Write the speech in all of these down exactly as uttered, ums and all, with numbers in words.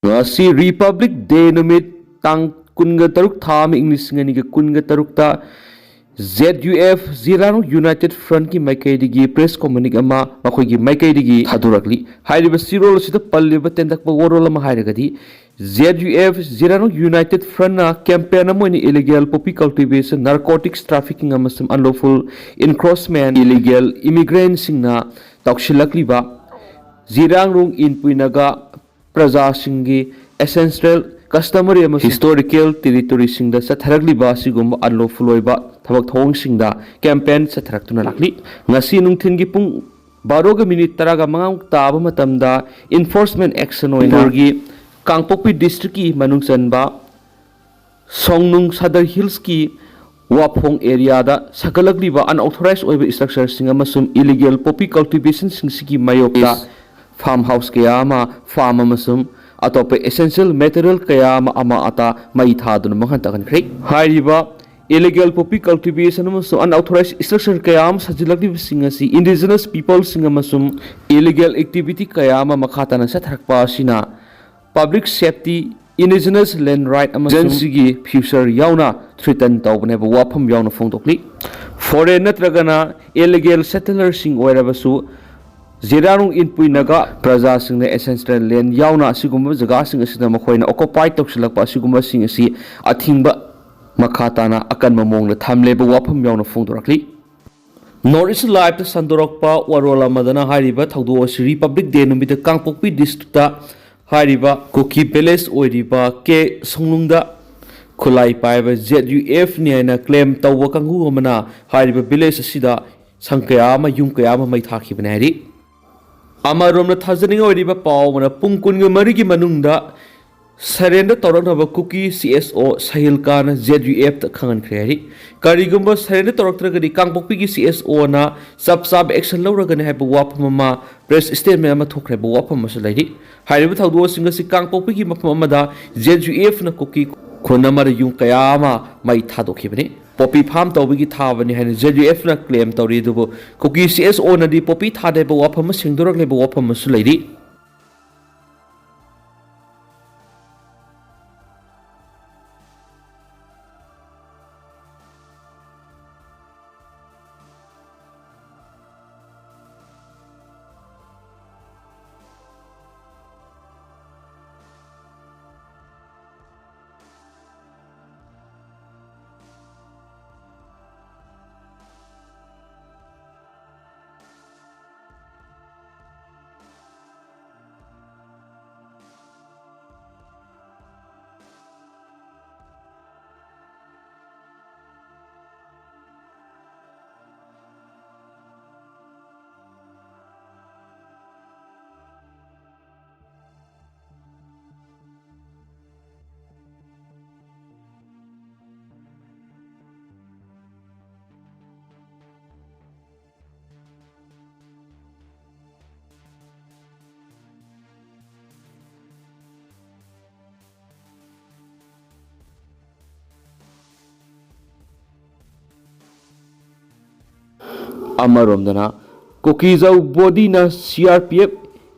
ꯉꯁꯤ Republic Day ꯅꯨꯃꯤꯠ, ꯇꯥꯡ ꯀꯨꯟꯒ ꯇꯔꯨꯛ, ꯊꯥ ꯑꯃ, ꯏꯪ ꯂꯤꯁꯤꯡ ꯑꯅꯤꯒ ꯀꯨꯟꯒ ꯇꯔꯨꯛꯇ Z U F, ꯖꯤꯔꯥꯡ ꯔꯣꯡ United Front ꯀꯤ ꯃꯥꯏꯀꯩꯗꯒꯤ press communique ꯑꯃ ꯃꯈꯣꯏꯒꯤ ꯃꯥꯏꯀꯩꯗꯒꯤ ꯊꯥꯗꯣꯔꯛꯂꯤ꯫ ꯍꯥꯏꯔꯤꯕ ꯆꯦꯔꯣꯜ ꯑꯁꯤꯗ ꯄꯜꯂꯤꯕ ꯇꯦꯟꯇꯛꯄ ꯋꯥꯔꯣꯜ ꯑꯃ ꯍꯥꯏꯔꯒꯗꯤ, Z U F, ꯖꯤꯔꯥꯡ ꯔꯣꯡ United Front ꯅ campaign ꯑꯃ ꯑꯣꯏꯅ illegal poppy cultivation, narcotics trafficking ꯑꯃꯁꯨꯡ unlawful encroachment, illegal immigrant ꯁꯤꯡꯅ ꯇꯧꯁꯤꯜꯂꯛꯂꯤꯕ ꯖꯤꯔꯥꯡ ꯔꯣꯡ ꯏꯟꯄꯨꯏ ꯅꯥꯒꯥ ꯄ꯭ꯔꯖꯥꯁꯤꯡꯒꯤ ancestral, customary ꯑꯃꯁꯨꯡ historical territory ꯁꯤꯡꯗ ꯆꯠꯊꯔꯛꯂꯤꯕ ꯑꯁꯤꯒꯨꯝꯕ unlawful ꯑꯣꯏꯕ ꯊꯕꯛ ꯊꯧꯑꯣꯡꯁꯤꯡꯗ campaign ꯆꯠꯊꯔꯛꯇꯨꯅ ꯂꯥꯛꯂꯤ꯫ ꯉꯁꯤ ꯅꯨꯡꯊꯤꯜꯒꯤ ꯄꯨꯡ ꯕꯥꯔꯣꯒ ꯃꯤꯅꯤꯠ ꯇꯔꯥꯒ ꯃꯉꯥꯃꯨꯛ ꯇꯥꯕ ꯃꯇꯝꯗ enforcement action ꯑꯣꯏꯅ ꯃꯅꯤꯄꯨꯔꯒꯤ ꯀꯥꯡꯄꯣꯛꯄꯤ district ꯀꯤ ꯃꯅꯨꯡ ꯆꯟꯕ ꯁꯣꯡꯅꯨꯡ Sadar Hills ꯀꯤ ꯋꯥꯐꯣꯡ area ꯗ ꯁꯥꯒꯠꯂꯛꯂꯤꯕ unauthorized ꯑꯣꯏꯕ structure ꯁꯤꯡ ꯑꯃꯁꯨꯡ illegal poppy cultivation ꯁꯤꯡꯁꯤꯒꯤ ꯃꯥꯌꯣꯛꯇ farm house ꯀꯌꯥ ꯑꯃ, farm ꯑꯃꯁꯨꯡ ꯑꯇꯣꯞꯄ essential material ꯀꯌꯥ ꯑꯃ ꯑꯃꯥ ꯑꯇꯥ ꯃꯩ ꯊꯥꯗꯨꯅ ꯃꯥꯡꯍꯟ ꯇꯥꯛꯍꯟꯈ꯭ꯔꯦ꯫ ꯍꯥꯏꯔꯤꯕ illegal poppy cultivation ꯑꯃꯁꯨꯡ unauthorized structure ꯀꯌꯥ ꯑꯃ ꯁꯥꯖꯤꯜꯂꯛꯂꯤꯕꯁꯤꯡ ꯑꯁꯤ indigenous people ꯁꯤꯡ ꯑꯃꯁꯨꯡ illegal activity ꯀꯌꯥ ꯑꯃ ꯃꯈꯥ ꯇꯥꯅ ꯆꯠꯊꯔꯛꯄ ꯑꯁꯤꯅ public safety, indigenous land right ꯑꯃꯁꯨꯡ ꯁꯤꯒꯤ future ꯌꯥꯎꯅ threaten ꯇꯧꯕꯅꯦꯕ ꯋꯥꯐꯝ ꯌꯥꯎꯅ ꯐꯣꯡꯗꯣꯛꯂꯤ꯫ Foreign ꯅꯠꯇ꯭ꯔꯒꯅ illegal settler ꯁꯤꯡ ꯑꯣꯏꯔꯕꯁꯨ, ꯖꯤꯔꯥꯡ ꯔꯣꯡ ꯏꯟꯄꯨꯏ ꯅꯥꯒꯥ ꯄ꯭ꯔꯖꯥꯁꯤꯡꯅ ancestral land ꯌꯥꯎꯅ ꯑꯁꯤꯒꯨꯝꯕ ꯖꯒꯥꯁꯤꯡ ꯑꯁꯤꯗ ꯃꯈꯣꯏꯅ occupy ꯇꯧꯁꯤꯜꯂꯛꯄ ꯑꯁꯤꯒꯨꯝꯕꯁꯤꯡ ꯑꯁꯤ ꯑꯊꯤꯡꯕ ꯃꯈꯥ ꯇꯥꯅ ꯑꯀꯟꯕ ꯃꯑꯣꯡꯗ ꯊꯝꯂꯦꯕ ꯋꯥꯐꯝ ꯌꯥꯎꯅ ꯐꯣꯡꯗꯣꯔꯛꯂꯤ꯫ North East Live ꯇ ꯁꯟꯗꯣꯔꯛꯄ ꯋꯥꯔꯣꯜ ꯑꯃꯗꯅ ꯍꯥꯏꯔꯤꯕ ꯊꯧꯗꯣꯛ ꯑꯁꯤ Republic Day ꯅꯨꯃꯤꯠꯇ ꯀꯥꯡꯄꯣꯛꯄꯤ district ꯇ ꯍꯥꯏꯔꯤꯕ ꯀꯨꯀꯤ village ꯑꯣꯏꯔꯤꯕ ꯀꯦ ꯁꯣꯡꯅꯨꯡꯗ ꯈꯨꯠꯂꯥꯏ ꯄꯥꯏꯕ Z U F ꯅꯤ ꯍꯥꯏꯅ claim ꯇꯧꯕ ꯀꯥꯡꯕꯨ ꯑꯃꯅ ꯍꯥꯏꯔꯤꯕ village ꯑꯁꯤꯗ ꯁꯪ ꯀꯌꯥ ꯑꯃ, ꯌꯨꯝ ꯀꯌꯥ ꯑꯃ ꯃꯩ ꯊꯥꯈꯤꯕꯅꯤ ꯍꯥꯏꯔꯤ꯫ ꯑꯃꯔꯣꯝꯗ ꯊꯥꯖꯅꯤꯡꯉꯥꯏ ꯑꯣꯏꯔꯤꯕ ꯄꯥꯎ ꯑꯃꯅ ꯄꯨꯡ ꯀꯨꯟꯒ ꯃꯔꯤꯒꯤ ꯃꯅꯨꯡꯗ surrender ꯇꯧꯔꯛꯅꯕ ꯀꯨꯀꯤ C S O ꯁꯍꯤꯜ ꯀꯥꯟꯅ Z U F ꯇ ꯈꯪꯍꯟꯈ꯭ꯔꯦ ꯍꯥꯏꯔꯤ꯫ ꯀꯔꯤꯒꯨꯝꯕ surrender ꯇꯧꯔꯛꯇ꯭ꯔꯒꯗꯤ ꯀꯥꯡꯄꯣꯛꯄꯤꯒꯤ C S O ꯅ ꯆꯞ ꯆꯥꯕ action ꯂꯧꯔꯒꯅꯤ ꯍꯥꯏꯕ ꯋꯥꯐꯝ ꯑꯃ press statement ꯑꯃ ꯊꯣꯛꯈ꯭ꯔꯦ ꯍꯥꯏꯕ ꯋꯥꯐꯝ ꯑꯃꯁꯨ ꯂꯩꯔꯤ꯫ ꯍꯥꯏꯔꯤꯕ ꯊꯧꯗꯣꯛꯁꯤꯡ ꯑꯁꯤ ꯀꯥꯡꯄꯣꯛꯄꯤꯒꯤ ꯃꯐꯝ ꯑꯃꯗ Z U F ꯅ ꯀꯨꯀꯤ ꯈꯨꯟ ꯑꯃꯗ ꯌꯨꯝ ꯀꯌꯥ ꯑꯃ ꯃꯩ ꯊꯥꯗꯣꯛꯈꯤꯕꯅꯤ꯫ Poppy farm ꯇꯧꯕꯒꯤ ꯊꯥꯕꯅꯤ ꯍꯥꯏꯅ Z U F ꯅ claim ꯇꯧꯔꯤ, ꯑꯗꯨꯕꯨ ꯀꯨꯀꯤ C S O ꯅꯗꯤ poppy ꯊꯥꯗꯦ ꯍꯥꯏꯕ ꯋꯥꯐꯝ ꯑꯃ ꯁꯦꯡꯗꯣꯔꯛꯂꯦ ꯍꯥꯏꯕ ꯋꯥꯐꯝ ꯑꯃꯁꯨ ꯂꯩꯔꯤ꯫ ꯑꯃꯔꯣꯝꯗꯅ, ꯀꯣꯀꯤꯖꯧ ꯕꯣꯗꯤꯅ C R P F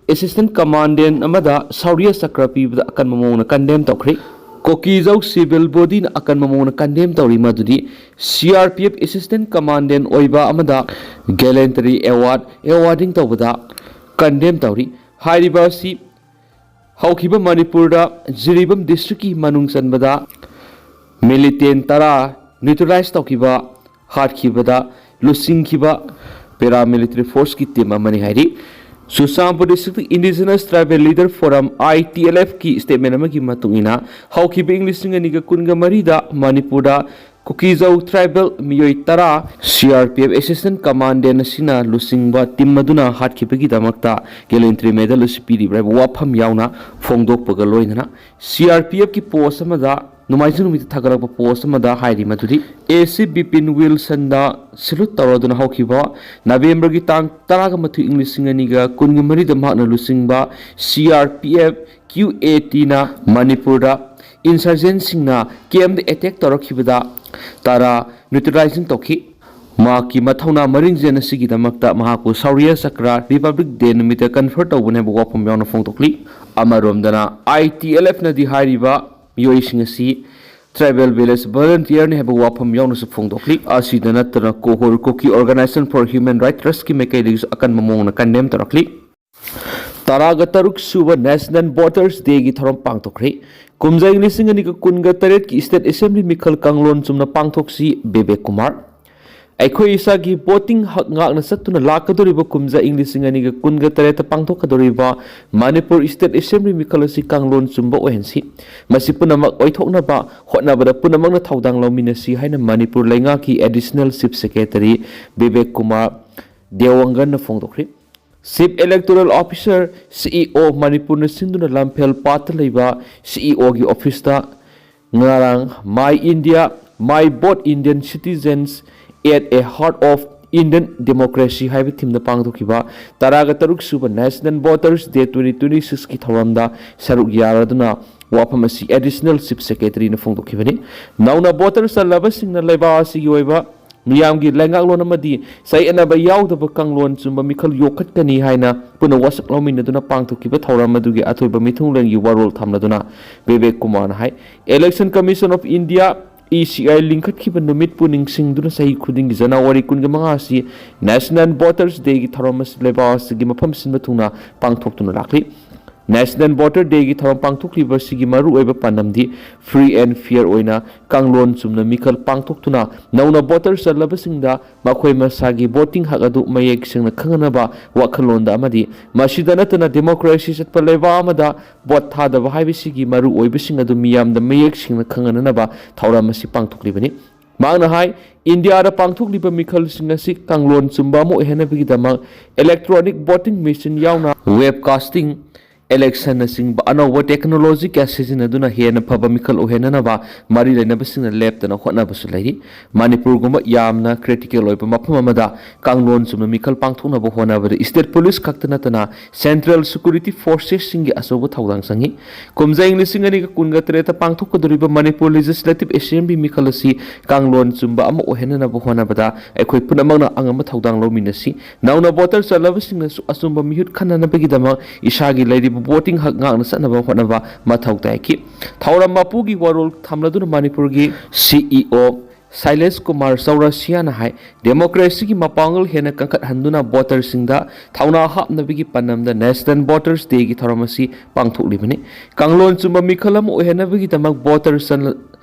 assistant commandant ꯑꯃꯗ ꯁꯥꯎꯔꯤꯌꯥ ꯆꯀ꯭ꯔ ꯄꯤꯕꯗ ꯑꯀꯟꯕ ꯃꯑꯣꯡꯗ ꯀꯟꯗꯦꯝ ꯇꯧꯈ꯭ꯔꯦ꯫ ꯀꯣꯀꯤꯖꯧ ꯁꯤꯚꯤꯜ ꯕꯣꯗꯤꯅ ꯑꯀꯟꯕ ꯃꯑꯣꯡꯗ ꯀꯟꯗꯦꯝ ꯇꯧꯔꯤ, ꯃꯗꯨꯗꯤ ꯁꯤ R P F assistant commandant ꯑꯣꯏꯕ ꯑꯃꯗ ꯒꯦꯂꯦꯟꯇꯔꯤ ꯑꯦꯋꯥꯔꯗ ꯑꯦꯋꯥꯔꯗꯤꯡ ꯇꯧꯕꯗ ꯀꯟꯗꯦꯝ ꯇꯧꯔꯤ꯫ ꯍꯥꯏꯔꯤꯕ ꯑꯁꯤ ꯍꯧꯈꯤꯕ ꯃꯅꯤꯄꯨꯔꯗ ꯖꯤꯔꯤꯕꯥꯝ ꯗꯤꯁꯇ꯭ꯔꯤꯛꯀꯤ ꯃꯅꯨꯡ ꯆꯟꯕꯗ ꯃꯤꯂꯤꯇꯦꯟ ꯇꯔꯥ ꯅ꯭ꯌꯨꯇ꯭ꯔꯦꯂꯥꯏꯁ ꯇꯧꯈꯤꯕ, ꯍꯥꯠꯈꯤꯕꯗ ꯂꯨꯆꯤꯡꯈꯤꯕ ꯄꯦꯔꯥꯃꯤꯂꯤꯇꯔꯤ ꯐꯣꯔꯁꯀꯤ ꯇꯤꯝ ꯑꯃꯅꯤ ꯍꯥꯏꯔꯤ꯫ Churachandpur district indigenous tribal leader forum, I T L ꯑꯦꯐꯀꯤ ꯁ꯭ꯇꯦꯠꯃꯦꯟ ꯑꯃꯒꯤ ꯃꯇꯨꯡ ꯏꯟꯅ, ꯍꯧꯈꯤꯕ ꯏꯪ ꯂꯤꯁꯤꯡ ꯑꯅꯤꯒ ꯀꯨꯟꯒ ꯃꯔꯤꯗ ꯃꯅꯤꯄꯨꯔꯗ ꯀꯨꯀꯤꯖꯧ ꯇ꯭ꯔꯥꯏꯕꯦꯜ ꯃꯤꯑꯣꯏ ꯇꯔꯥ ꯁꯤ R P F assistant commandant ꯑꯁꯤꯅ ꯂꯨꯆꯤꯡꯕ ꯇꯤꯝ ꯑꯗꯨꯅ ꯍꯥꯠꯈꯤꯕꯒꯤꯗꯃꯛꯇ ꯒꯦꯂꯦꯟꯇ꯭ꯔꯤ ꯃꯦꯗꯜ ꯑꯁꯤ ꯄꯤꯔꯤꯕ꯭ꯔꯥ ꯍꯥꯏꯕ ꯋꯥꯐꯝ ꯌꯥꯎꯅ ꯐꯣꯡꯗꯣꯛꯄꯒ ꯂꯣꯏꯅꯅ, ꯁꯤ ꯑꯥꯔ ꯄꯤ ꯑꯦꯐꯀꯤ ꯄꯣꯁ ꯑꯃꯗ, ꯅꯣꯡꯃꯥꯏꯖꯤꯡ ꯅꯨꯃꯤꯠꯇ ꯊꯥꯒꯠꯂꯛꯄ ꯄꯣꯁ ꯑꯃꯗ ꯍꯥꯏꯔꯤ ꯃꯗꯨꯗꯤ, ꯑꯦ ꯁꯤ ꯕꯤꯄꯤꯟ ꯋꯤꯜꯁꯟꯗ ꯁꯦꯂꯨꯠ ꯇꯧꯔꯗꯨꯅ ꯍꯧꯈꯤꯕ ꯅꯕꯦꯝꯕꯔꯒꯤ ꯇꯥꯡ ꯇꯔꯥꯒ ꯃꯥꯊꯣꯏ, ꯏꯪ ꯂꯤꯁꯤꯡ ꯑꯅꯤꯒ ꯀꯨꯟꯒ ꯃꯔꯤꯗ ꯃꯍꯥꯛꯅ ꯂꯨꯆꯤꯡꯕ C R P F Q A ꯇꯤꯅ ꯃꯅꯤꯄꯨꯔꯗ ꯏꯟꯁꯔꯖꯦꯟꯁꯤꯡꯅ ꯀꯦꯝꯗ ꯑꯦꯇꯦꯛ ꯇꯧꯔꯛꯈꯤꯕꯗ ꯇꯔꯥ ꯅ꯭ꯌꯨꯇ꯭ꯔꯦꯂꯥꯏꯖꯤꯡ ꯇꯧꯈꯤ꯫ ꯃꯍꯥꯛꯀꯤ ꯃꯊꯧꯅꯥ ꯃꯔꯤꯡꯖꯦꯜ ꯑꯁꯤꯒꯤꯗꯃꯛꯇ ꯃꯍꯥꯛꯄꯨ ꯁꯥꯎꯔꯤꯌꯥ ꯆꯀ꯭ꯔ ꯔꯤꯄꯕ꯭ꯂꯤꯛ ꯗꯦ ꯅꯨꯃꯤꯠꯇ ꯀꯟꯐꯔ ꯇꯧꯕꯅꯤ ꯍꯥꯏꯕ ꯋꯥꯐꯝ ꯌꯥꯎꯅ ꯐꯣꯡꯗꯣꯛꯂꯤ꯫ ꯑꯃꯔꯣꯝꯗꯅ, ꯑꯥꯏ ꯇꯤ ꯑꯦꯜ ꯑꯦꯐꯅꯗꯤ ꯍꯥꯏꯔꯤꯕ ꯃꯤꯑꯣꯏꯁꯤꯡ ꯑꯁꯤ ꯇ꯭ꯔꯥꯏꯕꯦꯜ ꯚꯤꯂꯦꯖ ꯚꯣꯂꯨꯟꯇꯤꯌꯔꯅꯤ ꯍꯥꯏꯕ ꯋꯥꯐꯝ ꯌꯥꯎꯅꯁꯨ ꯐꯣꯡꯗꯣꯛꯂꯤ꯫ ꯑꯁꯤꯗ ꯅꯠꯇꯅ, ꯀꯣꯍꯣꯔ ꯀꯨꯀꯤ ꯑꯣꯔꯒꯅꯥꯏꯖꯦꯁꯟ ꯐꯣꯔ ꯍ꯭ꯌꯨꯃꯦꯟ ꯔꯥꯏꯠ ꯇ꯭ꯔꯁꯀꯤ ꯃꯥꯏꯀꯩꯗꯒꯤꯁꯨ ꯑꯀꯟꯕ ꯃꯑꯣꯡꯗ ꯀꯟꯗꯦꯝ ꯇꯧꯔꯛꯂꯤ꯫ ꯇꯔꯥꯒ ꯇꯔꯨꯛ ꯁꯨꯕ ꯅꯦꯁꯅꯦꯜ ꯚꯣꯇꯔꯁ ꯗꯦꯒꯤ ꯊꯧꯔꯝ ꯄꯥꯡꯊꯣꯛꯈ꯭ꯔꯦ꯫ ꯀꯨꯝꯖꯥ ꯏꯪ ꯂꯤꯁꯤꯡ ꯑꯅꯤꯒ ꯀꯨꯟꯒ ꯇꯔꯦꯠꯀꯤ ꯁ꯭ꯇꯦꯠ ꯑꯦꯁꯦꯝꯕ꯭ꯂꯤ ꯃꯤꯈꯜ ꯀꯥꯡꯂꯣꯟ ꯆꯨꯝꯅ ꯄꯥꯡꯊꯣꯛꯁꯤ, ꯕꯤꯕꯦꯛ ꯀꯨꯃꯥꯔ꯫ ꯑꯩꯈꯣꯏ ꯏꯁꯥꯒꯤ ꯚꯣꯇꯤꯡ ꯍꯛ ꯉꯥꯛꯅ ꯆꯠꯇꯨꯅ ꯂꯥꯛꯀꯗꯧꯔꯤꯕ ꯀꯨꯝꯖꯥ ꯏꯪ ꯂꯤꯁꯤꯡ ꯑꯅꯤꯒ ꯀꯨꯟꯒ ꯇꯔꯦꯠꯇ ꯄꯥꯡꯊꯣꯛꯀꯗꯧꯔꯤꯕ ꯃꯅꯤꯄꯨꯔ ꯁ꯭ꯇꯦꯠ ꯑꯦꯁꯦꯝꯕ꯭ꯂꯤ ꯃꯤꯈꯜ ꯑꯁꯤ ꯀꯥꯡꯂꯣꯟ ꯆꯨꯝꯕ ꯑꯣꯏꯍꯟꯁꯤ꯫ ꯃꯁꯤ ꯄꯨꯝꯅꯃꯛ ꯑꯣꯏꯊꯣꯛꯅꯕ ꯍꯣꯠꯅꯕꯗ ꯄꯨꯝꯅꯃꯛꯅ ꯊꯧꯗꯥꯡ ꯂꯧꯃꯤꯟꯅꯁꯤ ꯍꯥꯏꯅ ꯃꯅꯤꯄꯨꯔ ꯂꯩꯉꯥꯛꯀꯤ additional chief secretary Bibek Kumar ꯗꯦꯋꯥꯡꯒꯟꯅ ꯐꯣꯡꯗꯣꯛꯈ꯭ꯔꯤ꯫ Chief electoral officer, C E O, ꯃꯅꯤꯄꯨꯔꯅ ꯁꯤꯟꯗꯨꯅ ꯂꯝꯐꯦꯜ ꯄꯥꯠꯇ ꯂꯩꯕ ꯁꯤ ꯏ ꯑꯣꯒꯤ ꯑꯣꯐꯤꯁꯇ ꯉꯔꯥꯡ My India, My Vote, Indian Citizens at a Heart of Indian Democracy ꯍꯥꯏꯕ ꯊꯤꯝꯗ ꯄꯥꯡꯊꯣꯛꯈꯤꯕ ꯇꯔꯥꯒ ꯇꯔꯨꯛ ꯁꯨꯕ ꯅꯦꯁꯅꯦꯜ ꯚꯣꯇꯔꯁ ꯗꯦ ꯇ꯭ꯋꯦꯟꯇꯤ ꯇ꯭ꯋꯦꯟꯇꯤ ꯁꯤꯛꯁꯀꯤ ꯊꯧꯔꯝꯗ ꯁꯔꯨꯛ ꯌꯥꯔꯗꯨꯅ ꯋꯥꯐꯝ ꯑꯁꯤ ꯑꯦꯗꯤꯁꯅꯦꯜ ꯆꯤꯐ ꯁꯦꯀ꯭ꯔꯦꯇꯔꯤꯅ ꯐꯣꯡꯗꯣꯛꯈꯤꯕꯅꯤ꯫ ꯅꯧꯅ ꯚꯣꯇꯔ ꯆꯜꯂꯕꯁꯤꯡꯅ ꯂꯩꯕꯥꯛ ꯑꯁꯤꯒꯤ ꯑꯣꯏꯕ ꯃꯤꯌꯥꯝꯒꯤ ꯂꯩꯉꯥꯛꯂꯣꯟ ꯑꯃꯗꯤ ꯆꯌꯦꯠꯅꯕ ꯌꯥꯎꯗꯕ ꯀꯥꯡꯂꯣꯟ ꯆꯨꯝꯕ ꯃꯤꯈꯜ ꯌꯣꯛꯈꯠꯀꯅꯤ ꯍꯥꯏꯅ ꯄꯨꯟꯅ ꯋꯥꯁꯛ ꯂꯧꯃꯤꯟꯅꯗꯨꯅ ꯄꯥꯡꯊꯣꯛꯈꯤꯕ ꯊꯧꯔꯝ ꯑꯗꯨꯒꯤ ꯑꯊꯣꯏꯕ ꯃꯤꯊꯨꯡꯂꯦꯟꯒꯤ ꯋꯥꯔꯣꯜ ꯊꯝꯂꯗꯨꯅ ꯕꯤꯕꯦꯛ ꯀꯨꯃꯥꯔꯅ ꯍꯥꯏ, Election Commission of India, E C I, ꯂꯤꯡꯈꯠꯈꯤꯕ ꯅꯨꯃꯤꯠꯄꯨ ꯅꯤꯡꯁꯤꯡꯗꯨꯅ ꯆꯍꯤ ꯈꯨꯗꯤꯡꯒꯤ ꯖꯅꯋꯥꯔꯤ ꯀꯨꯟꯒ ꯃꯉꯥ ꯑꯁꯤ National Voters Dayꯒꯤ ꯊꯧꯔꯝ ꯑꯁꯤ ꯂꯩꯕꯥꯛ ꯑꯁꯤꯒꯤ ꯃꯐꯝ ꯁꯤꯟꯕ ꯊꯨꯡꯅ ꯄꯥꯡꯊꯣꯛꯇꯨꯅ ꯂꯥꯛꯂꯤ꯫ National Voter Dayꯒꯤ ꯊꯧꯔꯝ ꯄꯥꯡꯊꯣꯛꯂꯤꯕ ꯑꯁꯤꯒꯤ ꯃꯔꯨꯑꯣꯏꯕ ꯄꯥꯟꯗꯝꯗꯤ free and fair ꯑꯣꯏꯅ ꯀꯥꯡꯂꯣꯟ ꯆꯨꯝꯅ ꯃꯤꯈꯜ ꯄꯥꯡꯊꯣꯛꯇꯨꯅ ꯅꯧꯅ ꯚꯣꯇꯔ ꯆꯜꯂꯕꯁꯤꯡꯗ ꯃꯈꯣꯏ ꯃꯁꯥꯒꯤ ꯚꯣꯇꯤꯡ ꯍꯛ ꯑꯗꯨ ꯃꯌꯦꯛ ꯁꯦꯡꯅ ꯈꯪꯍꯟꯅꯕ ꯋꯥꯈꯜꯂꯣꯟꯗ ꯑꯃꯗꯤ ꯃꯁꯤꯗ ꯅꯠꯇꯅ ꯗꯦꯃꯣꯀ꯭ꯔꯦꯁꯤ ꯆꯠꯄ ꯂꯩꯕꯥꯛ ꯑꯃꯗ ꯚꯣꯠ ꯊꯥꯗꯕ ꯍꯥꯏꯕꯁꯤꯒꯤ ꯃꯔꯨꯑꯣꯏꯕꯁꯤꯡ ꯑꯗꯨ ꯃꯤꯌꯥꯝꯗ ꯃꯌꯦꯛ ꯁꯦꯡꯅ ꯈꯪꯍꯟꯅꯅꯕ ꯊꯧꯔꯝ ꯑꯁꯤ ꯄꯥꯡꯊꯣꯛꯂꯤꯕꯅꯤ꯫ ꯃꯍꯥꯛꯅ ꯍꯥꯏ, ꯏꯟꯗꯤꯌꯥꯗ ꯄꯥꯡꯊꯣꯛꯂꯤꯕ ꯃꯤꯈꯜꯁꯤꯡ ꯑꯁꯤ ꯀꯥꯡꯂꯣꯟ ꯆꯨꯝꯕ ꯑꯃ ꯑꯣꯏꯍꯟꯅꯕꯒꯤꯗꯃꯛ electronic voting machine ꯌꯥꯎꯅ webcasting, election ꯅꯆꯤꯡꯕ ꯑꯅꯧꯕ technology ꯀꯌꯥ ꯁꯤꯖꯤꯟꯅꯗꯨꯅ ꯍꯦꯟꯅ ꯐꯕ ꯃꯤꯈꯜ ꯑꯣꯏꯍꯟꯅꯅꯕ ꯃꯔꯤ ꯂꯩꯅꯕꯁꯤꯡꯅ ꯂꯦꯞꯇꯅ ꯍꯣꯠꯅꯕꯁꯨ ꯂꯩꯔꯤ꯫ ꯃꯅꯤꯄꯨꯔꯒꯨꯝꯕ ꯌꯥꯝꯅ critical ꯑꯣꯏꯕ ꯃꯐꯝ ꯑꯃꯗ ꯀꯥꯡꯂꯣꯟ ꯆꯨꯝꯅ ꯃꯤꯈꯜ ꯄꯥꯡꯊꯣꯛꯅꯕ ꯍꯣꯠꯅꯕꯗ state police ꯈꯛꯇ ꯅꯠꯇꯅ central security forcesꯁꯤꯡꯒꯤ ꯑꯆꯧꯕ ꯊꯧꯗꯥꯡ ꯆꯪꯏ꯫ ꯀꯨꯝꯖꯥ ꯏꯪ ꯂꯤꯁꯤꯡ ꯑꯅꯤꯒ ꯀꯨꯟꯒ ꯇꯔꯦꯠꯇ ꯄꯥꯡꯊꯣꯛꯀꯗꯧꯔꯤꯕ ꯃꯅꯤꯄꯨꯔ Legislative Assembly ꯃꯤꯈꯜ ꯑꯁꯤ ꯀꯥꯡꯂꯣꯟ ꯆꯨꯝꯕ ꯑꯃ ꯑꯣꯏꯍꯟꯅꯅꯕ ꯍꯣꯠꯅꯕꯗ ꯑꯩꯈꯣꯏ ꯄꯨꯝꯅꯃꯛꯅ ꯑꯉꯝꯕ ꯊꯧꯗꯥꯡ ꯂꯧꯃꯤꯟꯅꯁꯤ꯫ ꯅꯧꯅ ꯚꯣꯇꯔ ꯆꯜꯂꯕꯁꯤꯡꯅꯁꯨ ꯑꯆꯨꯝꯕ ꯃꯤꯍꯨꯠ ꯈꯟꯅꯅꯕꯒꯤꯗꯃꯛ ꯏꯁꯥꯒꯤ ꯂꯩꯔꯤꯕ ꯚꯣꯇꯤꯡ ꯍꯛ ꯉꯥꯛꯅ ꯆꯠꯅꯕ ꯍꯣꯠꯅꯕ ꯃꯊꯧ ꯇꯥꯏ꯫ ꯊꯧꯔꯝ ꯃꯄꯨꯒꯤ ꯋꯥꯔꯣꯜ ꯊꯝꯂꯗꯨꯅ ꯃꯅꯤꯄꯨꯔꯒꯤ CEO ꯁꯥꯏꯂꯦꯁ ꯀꯨꯃꯥꯔ ꯆꯧꯔꯁꯤꯌꯥꯅ ꯍꯥꯏ, ꯗꯦꯃꯣꯀ꯭ꯔꯦꯁꯤꯒꯤ ꯃꯄꯥꯡꯒꯜ ꯍꯦꯟꯅ ꯀꯟꯈꯠꯍꯟꯗꯨꯅ ꯚꯣꯇꯔꯁꯤꯡꯗ ꯊꯧꯅꯥ ꯍꯥꯞꯅꯕꯒꯤ ꯄꯥꯟꯗꯝꯗ National Voters Dayꯒꯤ ꯊꯧꯔꯝ ꯑꯁꯤ ꯄꯥꯡꯊꯣꯛꯂꯤꯕꯅꯤ꯫ ꯀꯥꯡꯂꯣꯟ ꯆꯨꯝꯕ ꯃꯤꯈꯜ ꯑꯃ ꯑꯣꯏꯍꯟꯅꯕꯒꯤꯗꯃꯛ ꯚꯣꯇꯔ ꯆꯜ-,